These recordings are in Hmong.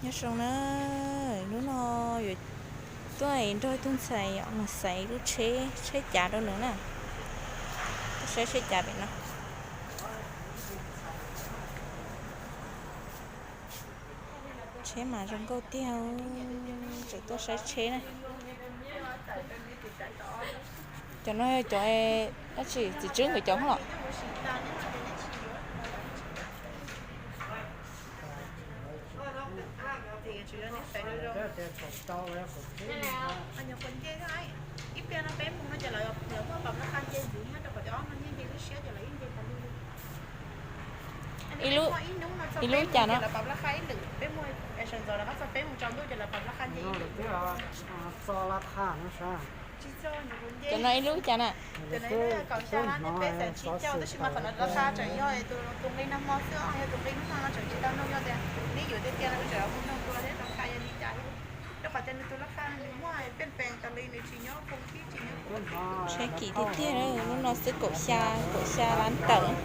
Nyob zoo na, hnub no yuav tuaj nrog ib tug ntxhais mus xaiv lub tsheb, tsheb cav rau nws na. Tuaj saib tsheb cav pem no. Tsheb mas zoo nkauj tiag, tseem tuaj saib tsheb na. Cov no yog cov dab tsi, txiv tswb nkawd cov los? Ib lub, ib lub cas no? Cov no ib lub cas na? Tsheb kim tiag tiag, lub no xwb kaum xya, kaum xya lab ntawm.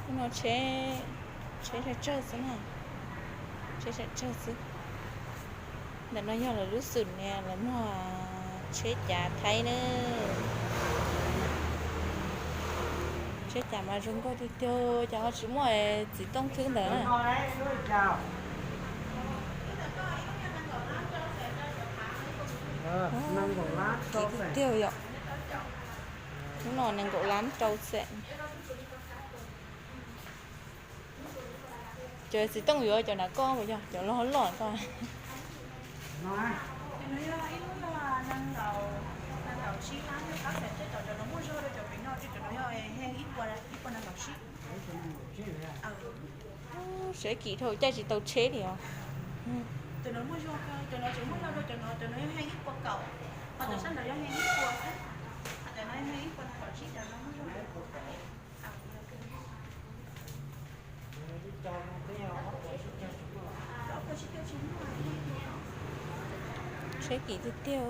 Lub no tsheb, tsheb tsawg tsawg xwb na, tsheb tsawg tsawg xwb. Ntawm no yog lawv lub xum nias lawv muag tsheb cav Thaib na. Tsheb cav mas zoo nkauj tiag tiag, cas ho tsis muaj txiv tooj thwb ntawd na. Kim tiag tiag yom. Lub no nees nkaum lab rau xees. Cov txiv tooj yuav cov nram koj puas yog cov loj loj ko? Seb kim dhau caij tsis tau tsheb li os. Tsheb kim tiag tiag.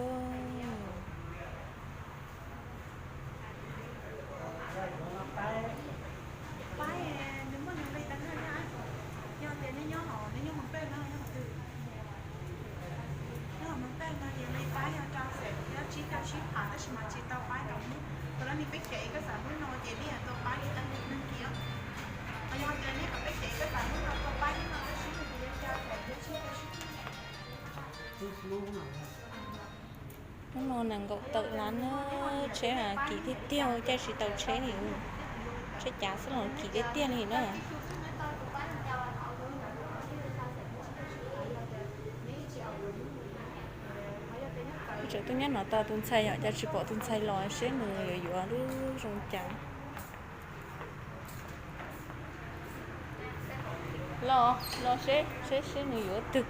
Hnub no nees nkaum tawm lab na, tsheb mas kim tiag tiag, caij tsis tau tsheb li. Tsheb cav xwb los kim tiag tiag li na. Tseem tuaj nyob no tos tus ntxhais yom, cas tsis pom tus ntxhais los, seb nws yuav yuav lub zoo cas. Los, los seb, seb, seb nws yuav twg.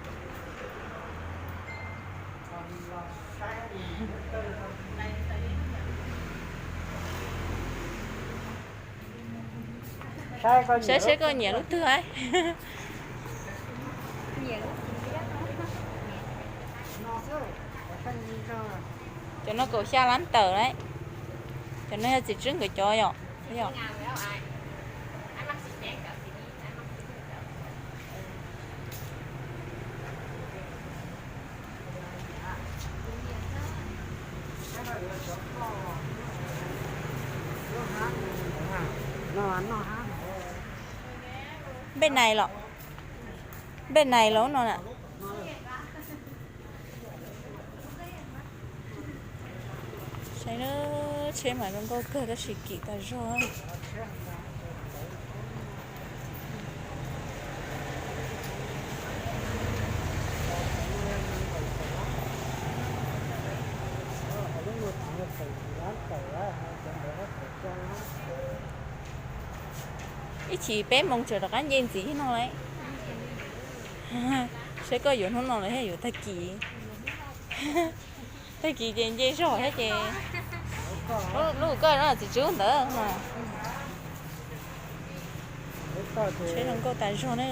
Saib seb koj nyiam lub twg. Cov no kaum xya lab ntawm lawm. Cov no yog txiv tswb nkawd cov yom. Npej nais los? Npej nais los no na. Saib, tsheb mas zoo nkauj kawg tab sis kim tas zog. Ib chim peb moos tseem rov qab nce ntxiv no lawm. Saib koj yuav hnub no los thiab yuav tag kis. Tag kis ces nce zog thiab ces. Lub koj no txiv tswb ntawd mas. Tsheb zoo nkauj tas zog ne.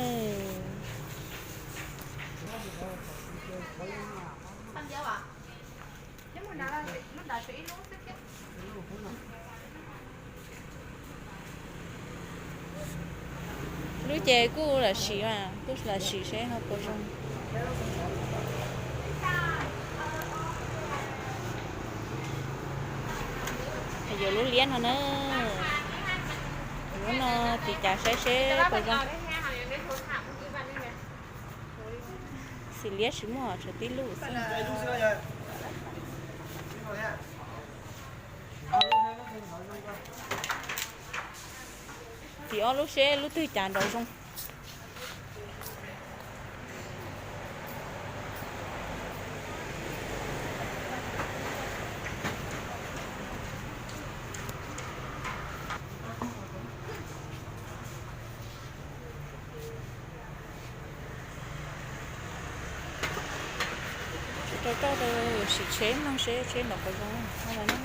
Lub ces kuj lam sim, kuj lam sim seb ho puas zoo. Yuav lub liab no na. Lub no tiv cav saib seb puas zoo. Xim liab tsis muaj, tshuav tib lub xwb. Tiv ob lub seb lub twg cas nrov zoo. Rau rau rau sim tsheb mloog seb tsheb nrov puas zoo. Nrov zoo os.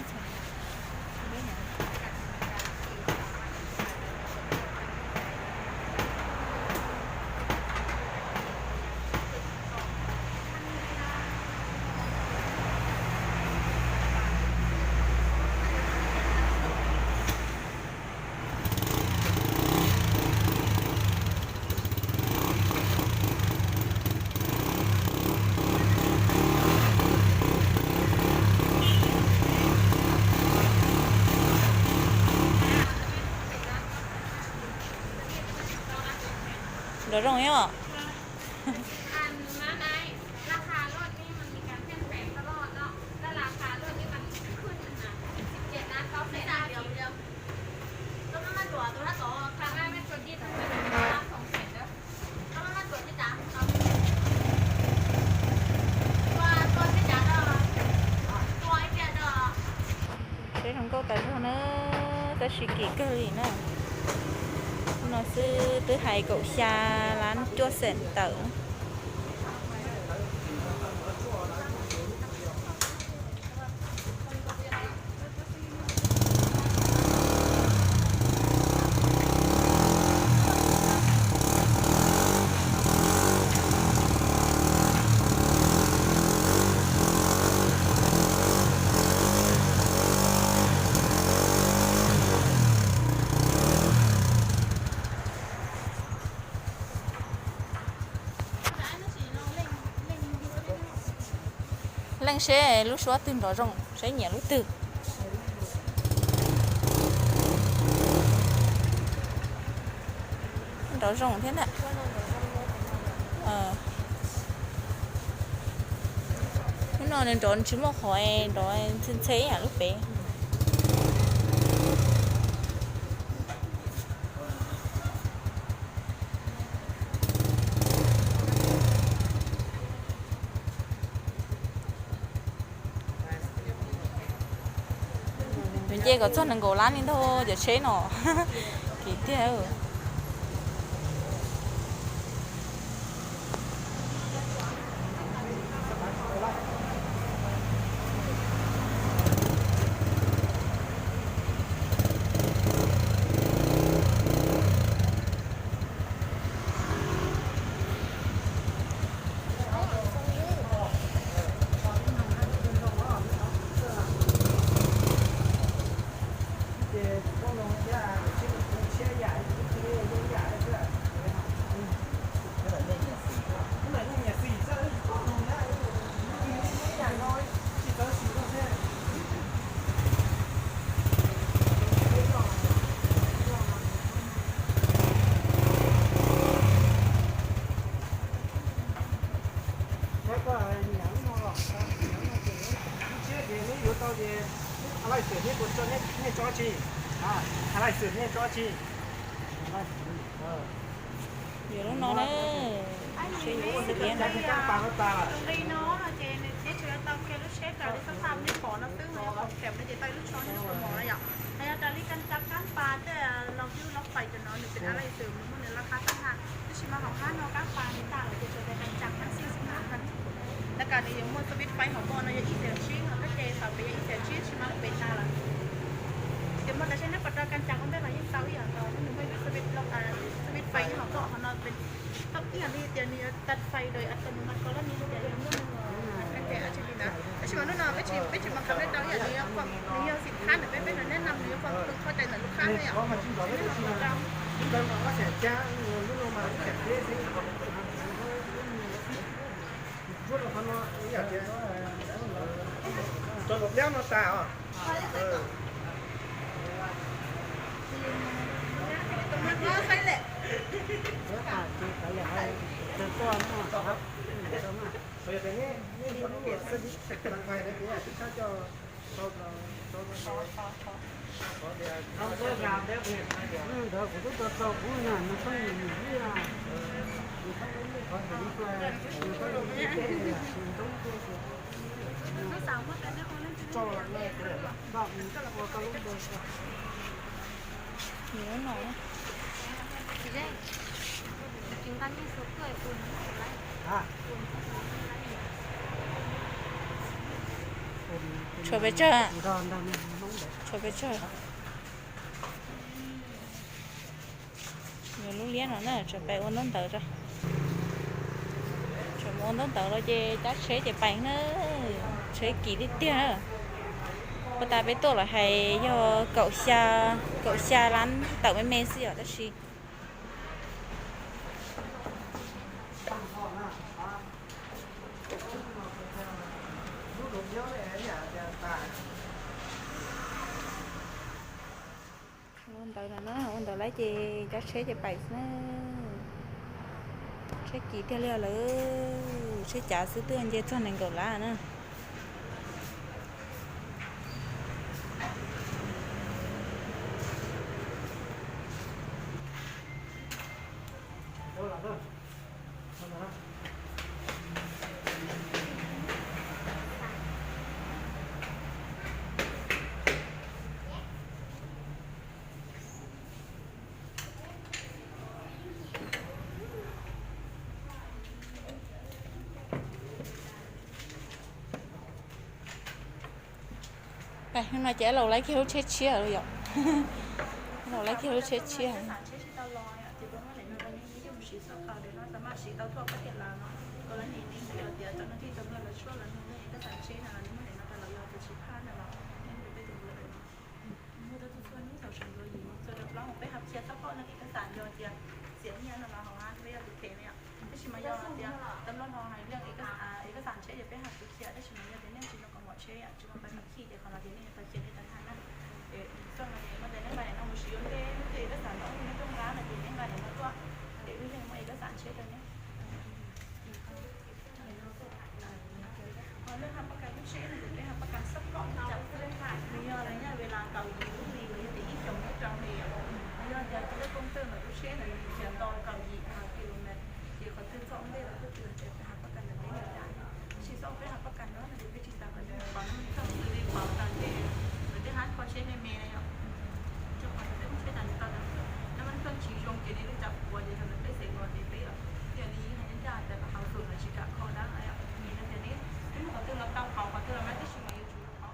Tsheb zoo nkauj tas zog na, tab sis kim kawg li na. Hnub no xwb twb hais kaum xya lab cuaj xees tawm. Leej seb lub suab twg nrov zoo, seb nyiam lub twg. Nrov zoo thiab na. Lub no nws nrov tsis muaj qhov nrov ntxhe ntxhe yam lub pem. Nws nce kom txog nees nkaum lab li ntag cov tsheb no. Kim tiag. Lub tsiab ces neb yuav tau ces, a, laj xwm neb puas tso, neb tso tsi? A, laj xwm neb tso tsi? Yuav lub no na. Nqi no ces neb tsuas yuav tau kiag lub tsheb raws li xab phaj neb pom no xwb, yog pom kheem no ces tau ib lub tsho neb tsuas pom no yom. Hos yog raws li kab tsa kab pas tej los view los fais cov no nws pem a laj xwm nws muaj nws laj qab tag hab, tab sis mas hauv hab no kab pas nws tag lawm ces tsuas yog kab tsa kab xij xwb na. Tab kav nws yuav muaj xab vij faib hauv ko no yog ib xees tsib, hos kab ke thaum pem yog ib xees tsib tab sis mas lub pem tag lawm. Ces muaj tas seb neb pom rau kab tsa ko ntej los yeej tau ib yam nkaus, nws muaj ib lub xab vij loj tas, xab Ces nws yuav tag fais rau, tau nws mas koj lab nws li cas yog hnub no, tab sis mas hnub no peb tsis, peb tsis mas kam nej tau ib yam nws yuav, nws yog xim thab ntawm peb, peb nws neb no nws yuav pw qhov cai ntawm lub qab ne yom. Rau lub pliab no tas os. Tshuav pes tsawg? Tshuav pes tsawg? Yuav lub liab no na, tsam pais ua ntaub ntawv. Tsam mus ua ntaub ntawv los ces cab tsheb ces pais na. Tsheb kim tiag tiag. Puag ta peb tuaj los hais yog kaum xya, kaum xya lab tawm me me xwb yom, tab sis ua ntawv no na, ua ntawv lawm ces cab tsheb ces pais xwb na. Tsheb kim tiag li lawm, tsheb cav xwb twb nce txog nees nkaum lab na. Hnub no ces laus laib kiag lub tsheb tshiab yom. Laus laib kiag lub tsheb tshiab. Peb hab qhia txhob pom no ib kas xas yog tias txiav nyiaj no los hauv hab peb yog tus them na yom. Tab sis mas yog tias tau loj no hais liaj ib kas xas tsheb ces peb hab tus qhia, tab sis mas yog tias nej tsis nco kom mom tsheb tsis nco pab khij ces qhov no ces nej tau cia nej tau nag na. Ces txoj no ces muaj tias nej nqa daim no mus siv ua ntej, ib kas xas no nej rooj nqa no ces nej nqa daim no tuaj, ces wb yeej muaj ib kas xas tsheb rau nej. Ho lub hab pab kas lub tsheb no ces peb hab pab kas xab pom li cas xwb, nws yog lawv nyob ve las kaum yim lub hlis los yog tias ib xyoos nyob rau hlis, yog tias tus lej koob txawj ntawm lub tsheb ntawd nws khiav nto kaum yim kilomev, ces qhov twg txog ua ntej los twb tsis hais tias peb hab pab kas ntawd peb nyob cas. Tab sis txoj peb hab pab kas no no ces peb tsis xav kom nej pom lub khoom xws li pom tas tej, lawv tej hab kho tsheb me me na yom. Rau qhov tias peb lub tsheb tas nws tau tas, nab lub khoom tsis zoo ces nej lub cas puas ces thaum ntawd peb xeem los ces peb yog yog li hais ncaj tias kom hauv xum no tsis kam kho dab na yom. Vim tias nej, nej qhov twg los tau qhov, qhov twg los mas tab sis mas yuav tsum yog qhov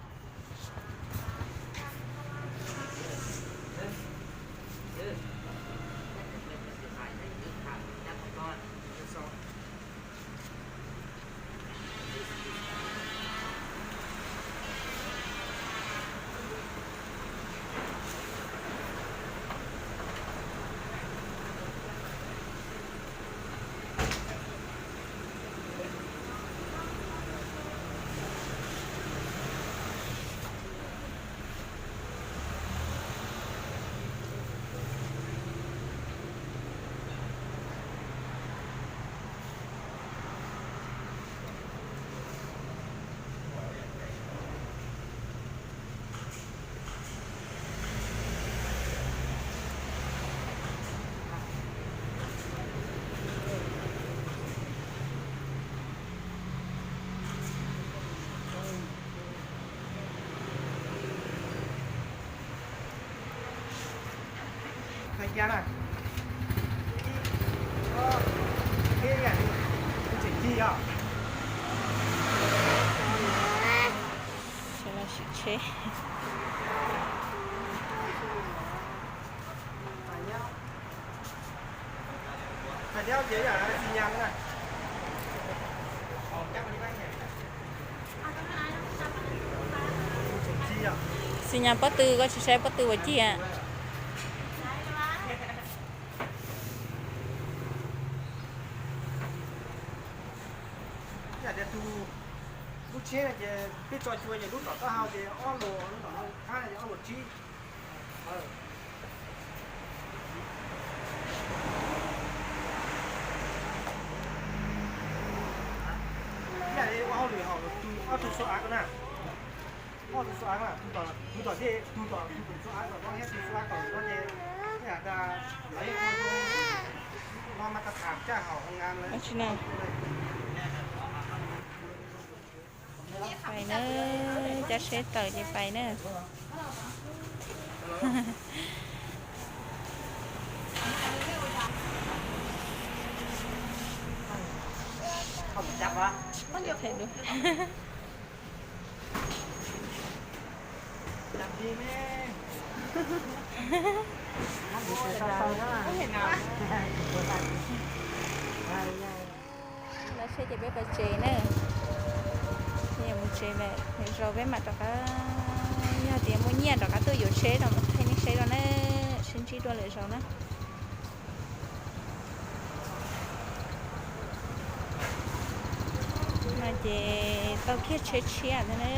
Sawv daws sim tsheb. Xi nyas pob tw, koj tsis saib pob tw ua ciaj. Yam tias tus lub tsheb no ces peb tso cua ces lub tom taub hau ces ob luas, lub tom no thab no ces ob luas tsib. Yam li ua hauj lwm hauv tus ob tug xua av ko na. Ob tug xua av ko na, tus tom, tus tom thiaj, tus tom tus tom xua av tom no thiab tus xua av tom no ces, yam tas lawv yeej ua zoo no mas tas tham caj hauv nkas lawv. Pais na, cab seb tawm ces pais na. Lawv seb ces peb pais tsev na. Peb yuav mus tsev lawm, lwm zaus peb mam rov qab, yog tias muaj nyiaj rov qab tuaj yuav tsheb rau mam thaij nej saib dua na. Sib ntsib dua lwm zaus na. No ces tau kiag tsheb tshiab thiab na.